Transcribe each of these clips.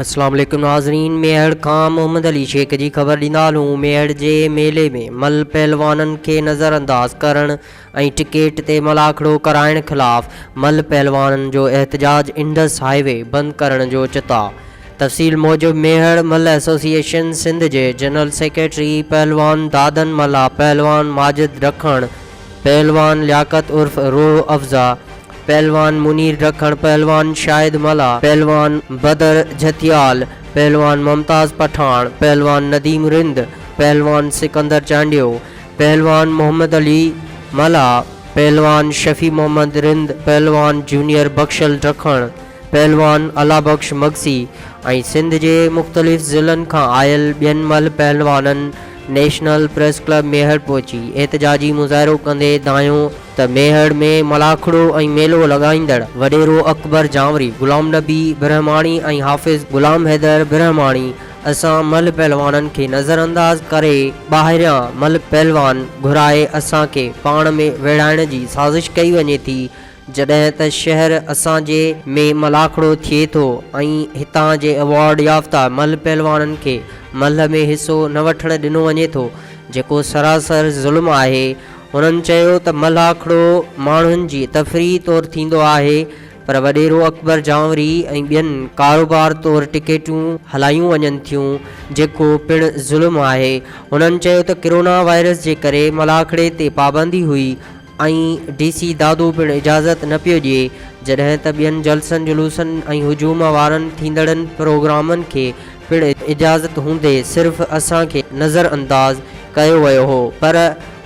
اسلام عليڪم ناظرين ميهڙ کان محمد علي شيخ جي خبر ڏيندا هلون ميهڙ جي ميلي ۾ مل پهلوانن کي نظر انداز ڪرڻ ۽ ٽڪيٽ تي ملاکڙو ڪرائڻ خلاف مل پهلوانن جو احتجاج انڊس هاء وي بند ڪرڻ جو چتاء تفصيل موجب ميهڙ مل ايسوسيئيشن سنڌ جي جنرل سيڪريٽري پهلوان دادن ملاح پهلوان ماجد ڊکڻ پهلوان لياقت عرف روح افزا، پهلوان منير ڊکڻ، پهلوان شاهد ملاح، پهلوان بدر جهتيال، پهلوان ممتاز پٺاڻ، پهلوان نديم رند، پهلوان سڪندر چانڊيو، پهلوان محمد علي ملاح، پهلوان شفيع محمد رند، پهلوان جونيئر بخشل ڊکڻ، پهلوان الله بخش مگسي ۽ سنڌ جي مختلف ضلعن کان آيل ٻين ملهه پهلوانن نيشنل پريس ڪلب ميهڙ پهچي احتجاجي مظاهرو ڪندي دانهيو ته ميهڙ ۾ ملاکڙو ۽ ميلو لڳائيندڙ وڏيرو اڪبر جانوري، غلام نبي برهماڻي ۽ حافظ غلام حيدر برهماڻي اسان ملهه پهلوانن کي نظرانداز ڪري ٻاهريان ملهه پهلوان گهرائي اسان کي پاڻ ۾ ويڙهائڻ جي سازش ڪئي وڃي ٿي جڏهن ته شهر اسان جي ۾ ملاکڙو ٿئي ٿو ۽ هتان جي ايوارڊ يافته ملهه پهلوانن کي ملهه ۾ حصو نه وٺڻ ڏنو وڃي ٿو جيڪو سراسر ظلم آهي. هنن چيو ته ملاکڙو ماڻهن جي تفريح طور ٿيندو آهي پر وڏيرو اڪبر جانوري ۽ ٻين ڪاروبار طور ٽڪيٽون هلايون وڃن ٿيون جيڪو پڻ ظلم آهي. هنن چيو ته ڪرونا وائرس جي ڪري ملاکڙي تي پابندي هئي ۽ ڊي سي دادو پڻ اجازت نه پيو ڏئي، جڏهن ته ٻين جلسن جلوسن ۽ هجوم وارن ٿيندڙن پروگرامن کي پڻ اجازت هوندي صرف اسان کي نظر انداز ڪيو ويو هو پر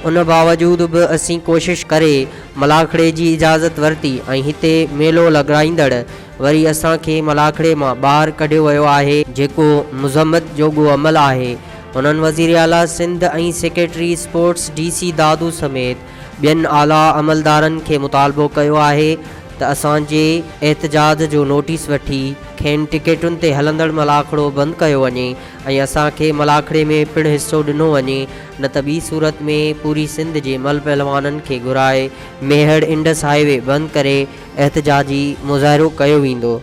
ان باوجود به اسين ڪوشش ڪري ملاکڙي جي اجازت ورتي ۽ هتي ميلو لڳرائيندڙ وري اسان کي ملاکڙي مان ٻاهر ڪڍيو ويو آهي جيڪو مذمت جوڳو عمل آهي. هنن وزيراعليٰ Sindh ۽ secretary sports D C Dadu سميت ٻين اعليٰ عملدارن کي مطالبو ڪيو آهي ته اسان جي احتجاج جو نوٽيس وٺي کين ٽڪيٽن تي هلندڙ ملاکڙو بند ڪيو وڃي ۽ اسان کي ملاکڙي ۾ پڻ حصو ڏنو وڃي نه ته ٻي صورت ۾ پوري سنڌ جي مل پهلوانن کي گهرائي ميهڙ انڊس هاء وي بند ڪري احتجاجي مظاهرو ڪيو ويندو.